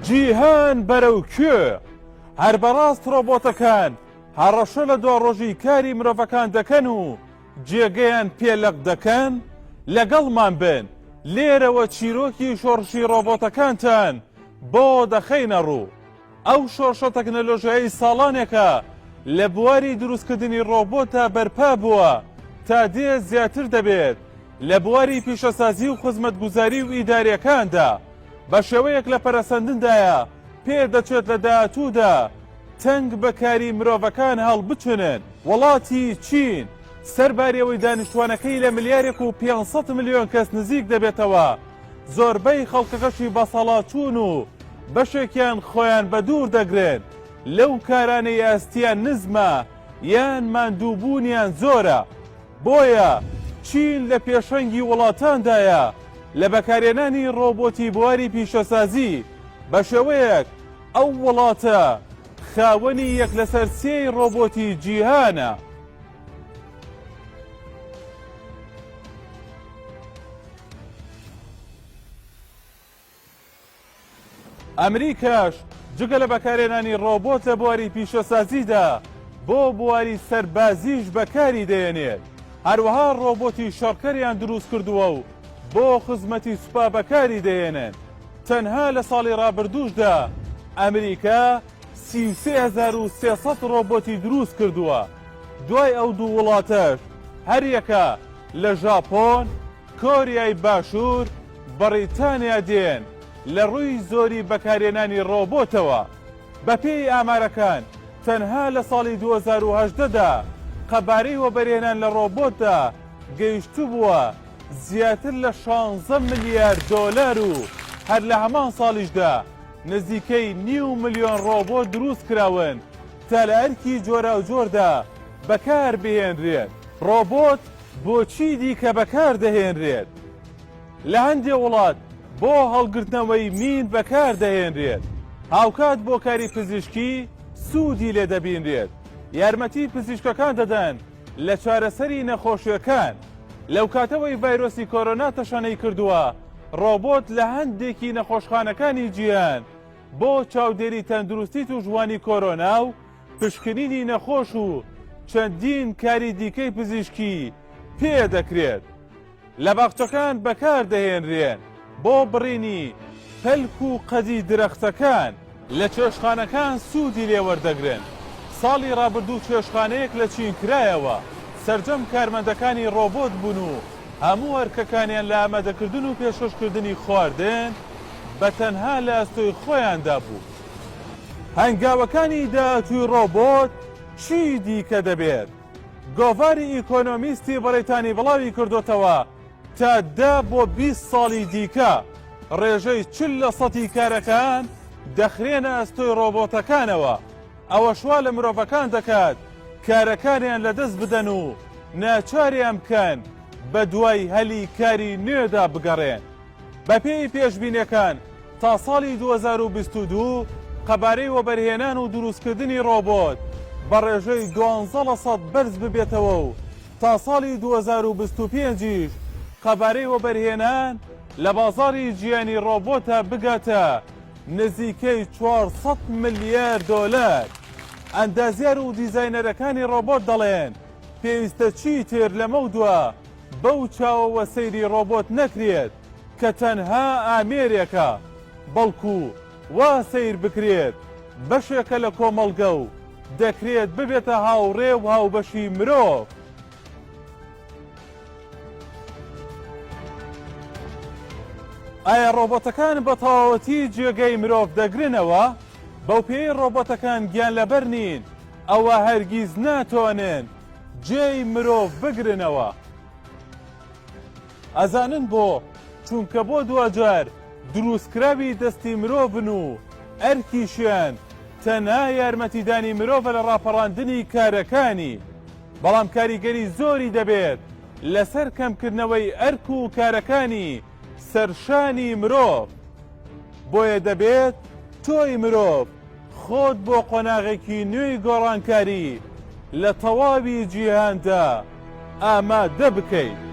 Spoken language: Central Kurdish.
جیهان بەرەو کوێ؟ هەر بەڕاست ڕۆبۆتەکان هەڕەشە لە دواڕۆژی کاری مرۆڤەکان دەکەن و جێگەیان پێ لەق دەکەن؟ لەگەڵمان بن لێرەوە چیرۆکی شۆڕشی ڕۆبۆتەکانتان بۆ دەخەینە ڕوو. ئەو شۆڕشە تەکنەلۆژیایەی ساڵانێکە لە بواری دروستکردنی ڕۆبۆتدا بەرپا بووە، تا دێ زیاتر دەبێت لە بواری پیشەسازی و خزمەتگوزاری و ئیدارییەکاندا بە شێوەیەک لە پەرەسەندندایە پێدەچێت لە داهاتوودا تەنگ بە کاری مرۆڤەکان هەڵبچنن. وڵاتی چین سەرباری ئەوەی دانیشتوانەکەی لە ملیارێک و 500 ملیۆن کەس نزیک دەبێتەوە، زۆربەی خەڵکەکەشی بەساڵاچوون و بەشێکیان خۆیان بەدوور دەگرن لەو کارانەی ئاستیان نزمە یان ماندووبوونیان زۆرە، بۆیە چین لە پێشەنگی وڵاتاندایە لە بەکارهێنانی ڕۆبۆتی بواری پیشەسازی، بەشێوەیەک ئەو وڵاتە خاوەنی یەک لەسەر سێی ڕۆبۆتی جیهانە. ئەمریکاش جگە لە بەکارهێنانی ڕۆبۆت لە بواری پیشەسازیدا بۆ بواری سەربازیش بەکاری دەهێنێت، هەروەها ڕۆبۆتی شەڕکەریان دروستکردووە و بۆ خزمەتی سوپا بەکاری دەهێنن، تەنها لە ساڵی ڕابردووشدا ئەمریکا 33300 ڕۆبۆتی دروستکردووە، دوای ئەو دوو وڵاتەش هەریەکە لە ژاپۆن، کۆریای باشوور، بەڕیتانیا دێن لە ڕووی زۆری بەکارهێنانی ڕۆبۆتەوە. بەپێی ئامارەکان تەنها لە ساڵی 2018 دا قەبارەی وەبەرهێنان لە ڕۆبۆتدا گەیشتبووە زیاتر لە شانزە ملیار دۆلار و هەر لە هەمان ساڵیشدا نزیکەی نیو ملیۆن ڕۆبۆت دروستکراون تا لە ئەرکی جۆراوجۆردا بەکاربهێنرێت. ڕۆبۆت بۆ چی دیکە بەکاردەهێنرێت؟ لە هەندێ وڵات بۆ هەڵگرتنەوەی مین بەکاردەهێنرێت، هاوکات بۆ کاری پزیشکی سوودی لێ دەبینرێت، یارمەتی پزیشکەکان دەدەن لە چارەسەری نەخۆشیەکان. لەوکاتەوەی ڤایرۆسی کۆرۆنا تەشەنەی کردووە، ڕۆبۆت لە هەندێکی نەخۆشخانەکانی جیهان بۆ چاودێری تەندروستی تووشبووانی کۆرۆنا و پشکنینی نەخۆش و چەندین کاری دیکەی پزیشکی پێ دەکرێت. لە باخچەکان بەکار دەهێنرێن بۆ بڕینی پەلک و قەدی درەختەکان. لە چێشتخانەکان سوودی لێ وەردەگرن. ساڵی ڕابردوو چێشتخانەیەک لە چین کرایەوە، سەرجەم کارمەندەکانی ڕۆبۆت بوون و هەموو ئەرکەکانیان لە ئامادەکردن و پێشکەشکردنی خواردن بە تەنها لە ئەستۆی خۆیاندا بوو. هەنگاوەکانی داهاتووی ڕۆبۆت چی دیکە دەبێت؟ گۆڤاری ئیکۆنۆمیستی بەڕیتانی بڵاوی کردۆتەوە تا دە بۆ 20 ساڵی دیکە ڕێژەی 40 لە سەتی کارەکان دەخرێنە ئەستۆی ڕۆبۆتەکانەوە، ئەوەش وا لە مرۆڤەکان دەکات کارەکانیان لەدەست بدەن و ناچاریان بکەن بەدوای هەلی کاری نوێدا بگەڕێن. بەپێی پێشبینیەکان تا ساڵی 2022 قەبارەی وەبەرهێنان و دروستکردنی ڕۆبۆت بە ڕێژەی دوانزە لە سەد بەرز ببێتەوە و تا ساڵی 2025 یش قەبارەی وەبەرهێنان لە بازاڕی جیهانی ڕۆبۆتە بگاتە نزیکەی 400 ملیار دۆلار. ئەندازیار و دیزاینەرەکانی ڕۆبۆت دەڵێن پێویستە چیتر لەمەودوا بەو چاوەوە سەیری ڕۆبۆت نەکرێت کە تەنها ئامێرێکە، بەڵکو وا سەیر بکرێت بەشێکە لە کۆمەڵگە و دەکرێت ببێتە هاوڕێ و هاوبەشی مرۆڤ. ئایا ڕۆبۆتەکان بە تەواوەتی جێگەی مرۆڤ دەگرنەوە؟ بەوپێیەی ڕۆبۆتەکان گیانلەبەر نین، ئەوا هەرگیز ناتوانن جێی مرۆڤ بگرنەوە. ئەزانن بۆ؟ چونکە بۆ دواجار دروستکراوی دەستی مرۆڤن و ئەرکیشیان تەنها یارمەتیدانی مرۆڤە لە ڕاپەڕاندنی کارەکانی، بەڵام کاریگەری زۆری دەبێت لەسەر کەمکردنەوەی ئەرک و کارەکانی سەرشانی مرۆڤ. بۆیە دەبێت تۆی مرۆڤ خۆت بۆ قۆناغێکی نوێی گۆڕانکاری لە تەواوی جیهاندا ئامادە بکەیت.